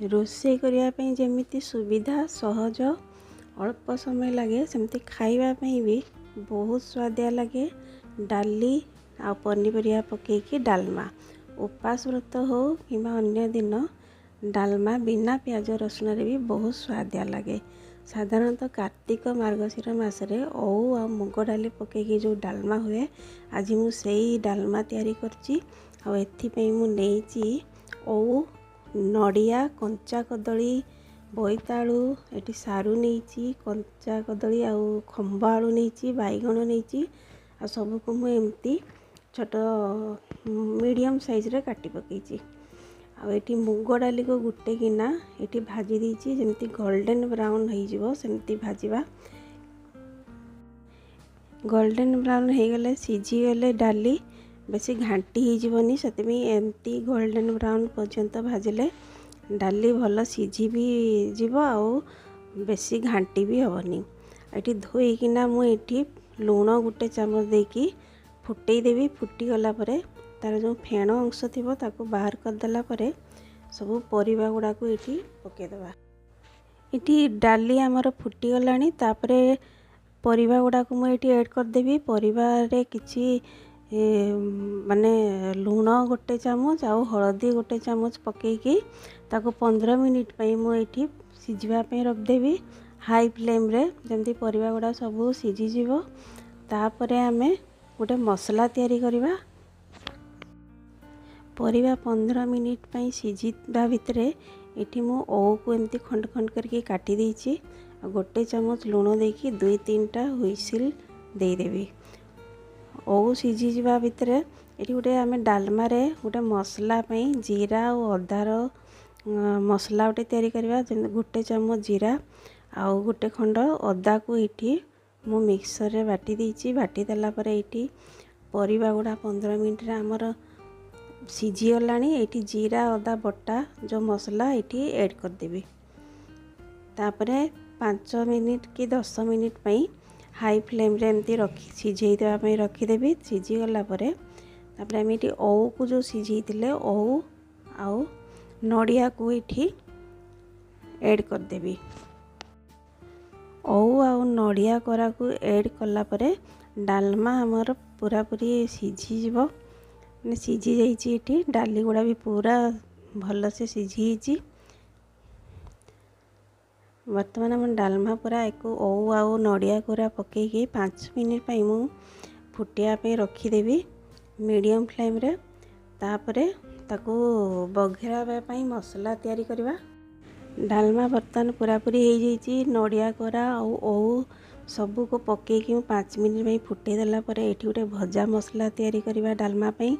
ରୋଷେଇ କରିବା ପାଇଁ ଯେମିତି ସୁବିଧା, ସହଜ, ଅଳ୍ପ ସମୟ ଲାଗେ, ସେମିତି ଖାଇବା ପାଇଁ ବି ବହୁତ ସୁଆଦିଆ ଲାଗେ। ଡାଲି ଆଉ ପନିପରିବା ପକାଇକି ଡାଲମା, ଉପାସ ବ୍ରତ ହେଉ କିମ୍ବା ଅନ୍ୟ ଦିନ, ଡାଲମା ବିନା ପିଆଜ ରସୁଣରେ ବି ବହୁତ ସୁଆଦିଆ ଲାଗେ। ସାଧାରଣତଃ କାର୍ତ୍ତିକ ମାର୍ଗଶିର ମାସରେ ଓଉ ଆଉ ମୁଗ ଡାଲି ପକାଇକି ଯେଉଁ ଡାଲମା ହୁଏ, ଆଜି ମୁଁ ସେଇ ଡାଲମା ତିଆରି କରିଛି। ଆଉ ଏଥିପାଇଁ ମୁଁ ନେଇଛି ଓଉ, ନଡ଼ିଆ, କଞ୍ଚା କଦଳୀ, ବୋଇତାଳୁ, ଏଠି ସାରୁ ନେଇଛି, କଞ୍ଚା କଦଳୀ ଆଉ ଖମ୍ବ ଆଳୁ ନେଇଛି, ବାଇଗଣ ନେଇଛି। ଆଉ ସବୁକୁ ମୁଁ ଏମିତି ଛୋଟ ମିଡ଼ିୟମ୍ ସାଇଜ୍ରେ କାଟି ପକାଇଛି। ଆଉ ଏଠି ମୁଗ ଡାଲିକୁ ଗୋଟେ ଗିନା ଏଠି ଭାଜି ଦେଇଛି, ଯେମିତି ଗୋଲ୍ଡେନ୍ ବ୍ରାଉନ୍ ହେଇଯିବ ସେମିତି ଭାଜିବା। ଗୋଲ୍ଡେନ୍ ବ୍ରାଉନ୍ ହେଇଗଲେ, ସିଝିଗଲେ ଡାଲି ବେଶୀ ଘାଣ୍ଟି ହେଇଯିବନି, ସେଥିପାଇଁ ଏମିତି ଗୋଲ୍ଡେନ୍ ବ୍ରାଉନ୍ ପର୍ଯ୍ୟନ୍ତ ଭାଜିଲେ ଡାଲି ଭଲ ସିଝି ବି ଯିବ ଆଉ ବେଶୀ ଘାଣ୍ଟି ବି ହେବନି। ଏଠି ଧୋଇକିନା ମୁଁ ଏଠି ଲୁଣ ଗୋଟେ ଚାମଚ ଦେଇକି ଫୁଟେଇ ଦେବି। ଫୁଟିଗଲା ପରେ ତା'ର ଯେଉଁ ଫେଣ ଅଂଶ ଥିବ ତାକୁ ବାହାର କରିଦେଲା ପରେ ସବୁ ପରିବା ଗୁଡ଼ାକୁ ଏଠି ପକାଇଦେବା। ଏଠି ଡାଲି ଆମର ଫୁଟିଗଲାଣି, ତାପରେ ପରିବା ଗୁଡ଼ାକୁ ମୁଁ ଏଠି ଏଡ଼୍ କରିଦେବି। ପରିବାରେ କିଛି ମାନେ ଲୁଣ ଗୋଟେ ଚାମଚ ଆଉ ହଳଦୀ ଗୋଟେ ଚାମଚ ପକାଇକି ତାକୁ 15 ମିନିଟ୍ ପାଇଁ ମୁଁ ଏଇଠି ସିଝିବା ପାଇଁ ରଖିଦେବି ହାଇ ଫ୍ଲେମ୍ରେ, ଯେମିତି ପରିବା ଗୁଡ଼ା ସବୁ ସିଝିଯିବ। ତାପରେ ଆମେ ଗୋଟେ ମସଲା ତିଆରି କରିବା। ପରିବା 15 ମିନିଟ୍ ପାଇଁ ସିଝିବା ଭିତରେ ଏଠି ମୁଁ ଓଉକୁ ଏମିତି ଖଣ୍ଡ ଖଣ୍ଡ କରିକି କାଟି ଦେଇଛି ଆଉ ଗୋଟେ ଚାମଚ ଲୁଣ ଦେଇକି 2 3ଟା ହୁଇସିଲ୍ ଦେଇଦେବି। ଓଉ ସିଝିଯିବା ଭିତରେ ଏଠି ଗୋଟେ ଆମେ ଡାଲମାରେ ଗୋଟେ ମସଲା ପାଇଁ ଜିରା ଆଉ ଅଦାର ମସଲା ଗୋଟେ ତିଆରି କରିବା। ଯେମିତି ଗୋଟେ ଚାମଚ ଜିରା ଆଉ ଗୋଟେ ଖଣ୍ଡ ଅଦାକୁ ଏଇଠି ମୁଁ ମିକ୍ସରରେ ବାଟି ଦେଇଛି। ବାଟି ଦେଲା ପରେ ଏଇଠି ପରିବା ଗୁଡ଼ା 15 ମିନିଟ୍ରେ ଆମର ସିଝିଗଲାଣି। ଏଇଠି ଜିରା ଅଦା ବଟା ଯେଉଁ ମସଲା ଏଇଠି ଏଡ଼୍ କରିଦେବି। ତାପରେ 5 ମିନିଟ୍ କି 10 ମିନିଟ୍ ପାଇଁ ହାଇ ଫ୍ଲେମ୍ରେ ଏମିତି ରଖି ସିଝେଇ ଦେବା ପାଇଁ ରଖିଦେବି। ସିଝିଗଲା ପରେ ତାପରେ ଆମେ ଏଇଠି ଓଉକୁ ଯେଉଁ ସିଝେଇଥିଲେ, ଓଉ ଆଉ ନଡ଼ିଆକୁ ଏଇଠି ଏଡ଼୍ କରିଦେବି। ଓଉ ଆଉ ନଡ଼ିଆ କୋରାକୁ ଏଡ଼୍ କଲା ପରେ ଡାଲମା ଆମର ପୁରାପୁରି ସିଝିଯିବ, ମାନେ ସିଝି ଯାଇଛି। ଏଠି ଡାଲି ଗୁଡ଼ା ବି ପୁରା ଭଲସେ ସିଝିଯାଇଛି। ବର୍ତ୍ତମାନ ଆମ ଡାଲମା ପୁରା ଏକୁ ଓଉ ଆଉ ନଡ଼ିଆ କୋରା ପକାଇକି 5 ମିନିଟ୍ ପାଇଁ ମୁଁ ଫୁଟିବା ପାଇଁ ରଖିଦେବି ମିଡ଼ିୟମ୍ ଫ୍ଲେମ୍ରେ। ତାପରେ ତାକୁ ବଘେରାଇବା ପାଇଁ ମସଲା ତିଆରି କରିବା। ଡାଲମା ବର୍ତ୍ତମାନ ପୁରାପୁରି ହେଇଯାଇଛି। ନଡ଼ିଆ କୋରା ଆଉ ଓଉ ସବୁକୁ ପକାଇକି ମୁଁ 5 ମିନିଟ୍ ପାଇଁ ଫୁଟେଇ ଦେଲା ପରେ ଏଇଠି ଗୋଟେ ଭଜା ମସଲା ତିଆରି କରିବା ଡାଲମା ପାଇଁ।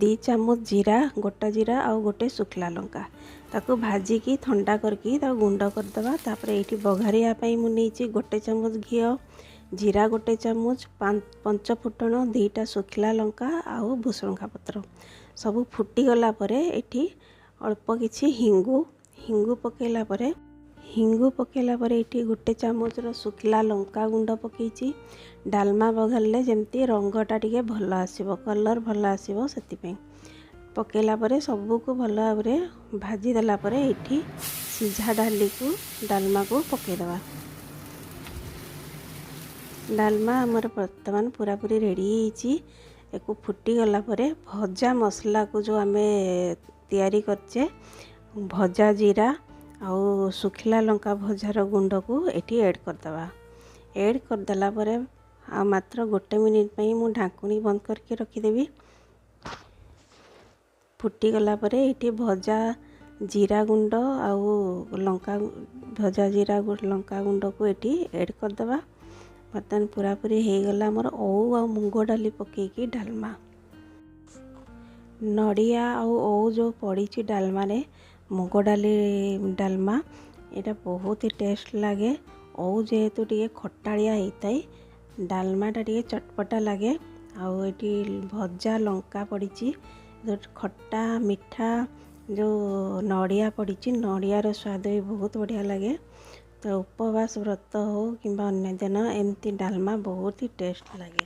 2 ଚାମଚ ଜିରା, ଗୋଟା ଜିରା ଆଉ ଗୋଟେ ଶୁଖିଲା ଲଙ୍କା, ତାକୁ ଭାଜିକି ଥଣ୍ଡା କରିକି ତାକୁ ଗୁଣ୍ଡ କରିଦେବା। ତାପରେ ଏଇଠି ବଘାରିବା ପାଇଁ ମୁଁ ନେଇଛି ଗୋଟେ ଚାମଚ ଘିଅ, ଜିରା ଗୋଟେ ଚାମଚ, ପଞ୍ଚ ଫୁଟଣ, 2ଟା ଶୁଖିଲା ଲଙ୍କା ଆଉ ଭୁଷୁଙ୍ଗା ପତ୍ର। ସବୁ ଫୁଟିଗଲା ପରେ ଏଠି ଅଳ୍ପ କିଛି ହିଙ୍ଗୁ, ହିଙ୍ଗୁ ପକାଇଲା ପରେ ଏଇଠି ଗୋଟେ ଚାମଚର ଶୁଖିଲା ଲଙ୍କା ଗୁଣ୍ଡ ପକାଇଛି। ଡାଲମା ବଘାରିଲେ ଯେମିତି ରଙ୍ଗଟା ଟିକେ ଭଲ ଆସିବ, କଲର୍ ଭଲ ଆସିବ, ସେଥିପାଇଁ ପକାଇଲା ପରେ ସବୁକୁ ଭଲ ଭାବରେ ଭାଜି ଦେଲା ପରେ ଏଇଠି ସିଝା ଡାଲିକୁ, ଡାଲମାକୁ ପକାଇଦେବା। ଡାଲମା ଆମର ବର୍ତ୍ତମାନ ପୁରାପୁରି ରେଡ଼ି ହେଇଛି। ଏକୁ ଫୁଟିଗଲା ପରେ ଭଜା ମସଲାକୁ ଯେଉଁ ଆମେ ତିଆରି କରିଛେ, ଭଜା ଜିରା ଆଉ ଶୁଖିଲା ଲଙ୍କା ଭଜାର ଗୁଣ୍ଡକୁ ଏଠି ଏଡ଼୍ କରିଦେବା। ଏଡ଼୍ କରିଦେଲା ପରେ ଆଉ ମାତ୍ର ଗୋଟେ ମିନିଟ୍ ପାଇଁ ମୁଁ ଢାଙ୍କୁଣୀ ବନ୍ଦ କରିକି ରଖିଦେବି। ଫୁଟିଗଲା ପରେ ଏଇଠି ଭଜା ଜିରା ଗୁଣ୍ଡ ଆଉ ଲଙ୍କା, ଭଜା ଜିରା ଲଙ୍କା ଗୁଣ୍ଡକୁ ଏଠି ଏଡ଼୍ କରିଦେବା। ବର୍ତ୍ତମାନ ପୁରାପୁରି ହେଇଗଲା ଆମର ଓଉ ଆଉ ମୁଗ ଡାଲି ପକାଇକି ଡାଲମା। ନଡ଼ିଆ ଆଉ ଓଉ ଯେଉଁ ପଡ଼ିଛି ଡାଲମାରେ, ମୁଗ ଡାଲି ଡାଲମା ଏଇଟା ବହୁତ ଟେଷ୍ଟ ଲାଗେ। ଓଉ ଯେହେତୁ ଟିକେ ଖଟାଳିଆ ହେଇଥାଏ, ଡାଲମାଟା ଟିକେ ଚଟପଟା ଲାଗେ। ଆଉ ଏଠି ଭଜା ଲଙ୍କା ପଡ଼ିଛି, ଖଟା ମିଠା, ଯେଉଁ ନଡ଼ିଆ ପଡ଼ିଛି, ନଡ଼ିଆର ସ୍ୱାଦ ବି ବହୁତ ବଢ଼ିଆ ଲାଗେ। ତ ଉପବାସ ବ୍ରତ ହେଉ କିମ୍ବା ଅନ୍ୟ ଦିନ, ଏମିତି ଡାଲମା ବହୁତ ହି ଟେଷ୍ଟ ଲାଗେ।